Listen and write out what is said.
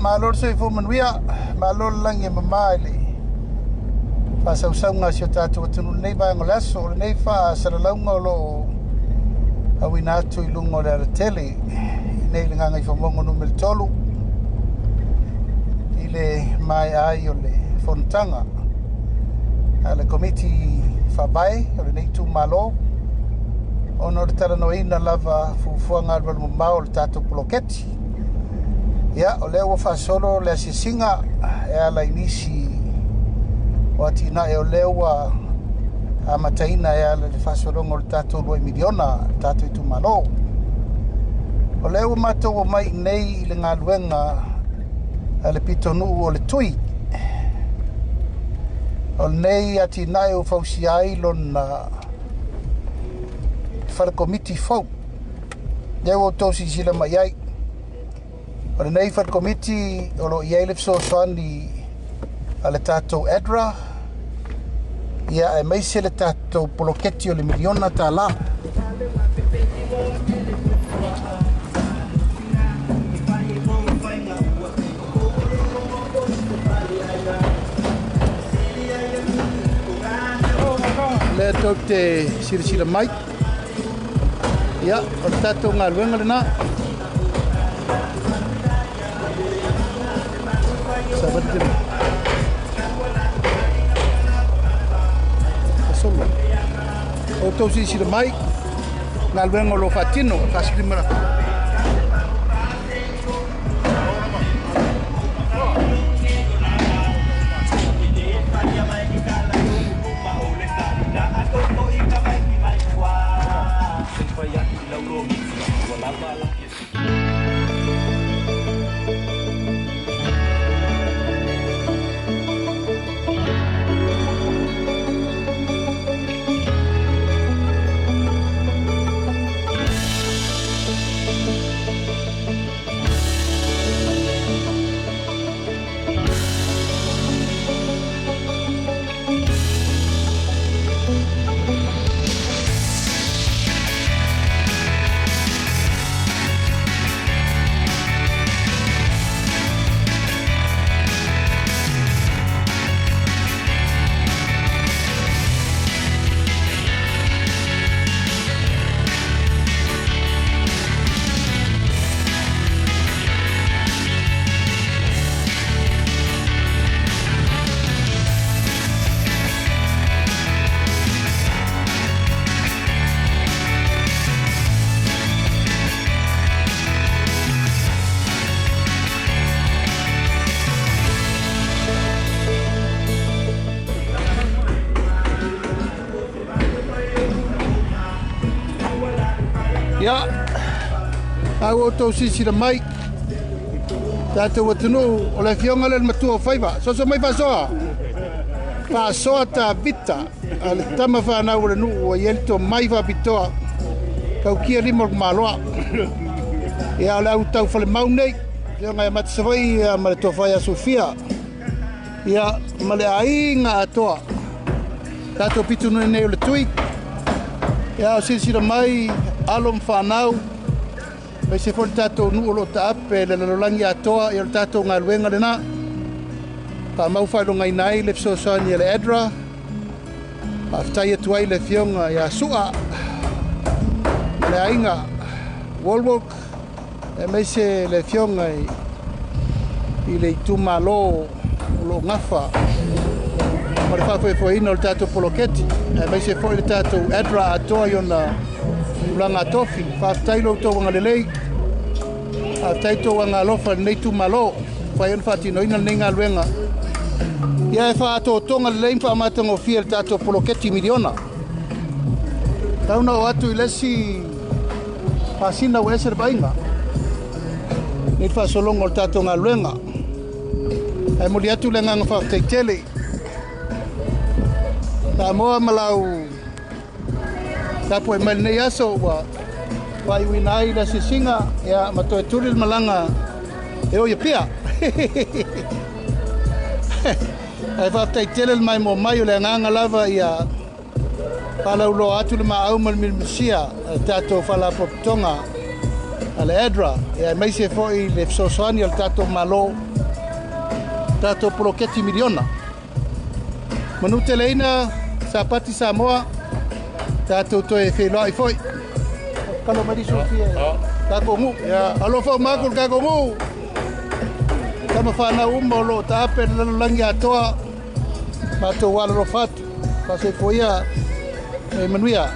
malo le soifua manuia, malo le lagi e mama i le faasausauga a si o tatou atunuu i lenei vaega o le aso. O lenei faasalalauga o lo o auina atu i luga o le alatele i nei le Gagaifomauga Nu.3 i le maea ai o le fonotaga a le Komiti Faavae o lenei itumalo ona o le talanoaina lava fuafuaga alualumamao o le tatou poloketi. Ia, o lea ua faasolo le asiasiga e ala i nisi o atinae o lea ua amataina e ala i le faasologa o le tatou $2 miliona le tatou itumalo. O lea ua matou omai i inei i le galuega a le pitonuu o le Tui. O lenei atinae ua fausia ai lona fale komiti fou. Lea ua outou silasila mai ai. O lenei fale komiti o lo o i ai le fesoasoani a le tatou ADRA, ia aemaise le tatou poloketi o le miliona tala. Lea tou te silasila mai. Ia, o le tatou galuega lena. Solo. O tou silasila mai, galuega o lo o faatino, faasili mai. Ia, a ua outou silasila mai, tatou atunuu, o le afioga lea le matua o Faiva. Soso mai Faasoa. Faasoa Tavita, a le tama fanau o le nuu ua i ai le tomai faapitoa, taukia lima o le maloa. Ia, o le au tau falemau nei, afioga ia Mati Savaii ma le tofa ia Sofia. Ia, ma le aiga atoa. Tatou pitonuu nei o le Tui. Ia, o silasila mai alo ma fanau, aemaise foi le tatou nuu o lo o taape le lalolagi atoa, ia o le tatou galuega lena. Faamau faailogaina ai le fesoasoani a le ADRA. Faafetai atu ai le afioga ia Sua ma le aiga Wallwork, aemaise le afioga i le itumalo o lo o gafa ma le faafoefoeina o le tatou poloketi, aemaise foi le tatou ADRA atoa i ona tulaga tofi. Faafetai lo outou agalelei, faafetai tou agalofa i lenei itumalo, mafai ona faatinoina lenei galuega. Ia e faatotoga lelei ma faamatagofie le tatou poloketi miliona. Tau na oo atu i le isi masina ua ese le vaaiga nei le faasologa o le tatou galuega. Ae momoli atu le agaga faafetai tele Samoa ma lau tapuai mai lenei aso ua faaiuina ai le asiasiga ia ma toe tuli le malaga e o i Apia. Ae faafetai tele le maimoa mai o le agaga lava ia faalauloa atu le maau ma le milimisia a le tatou faalapotopotoga. A le ADRA, ia aemaise foi le fesoasoani a le tatou Malo, tatou poloketi miliona. Manuteleina Sapati Samoa, tatou toe feiloai foi. Kalo mai lisu fia tatou nuu. Alofa uma atu le tatou nuu. Tama whanau uma o loo taape le lalolagi atoa. Matou alolofa atu. Faasoifua ia e manuia.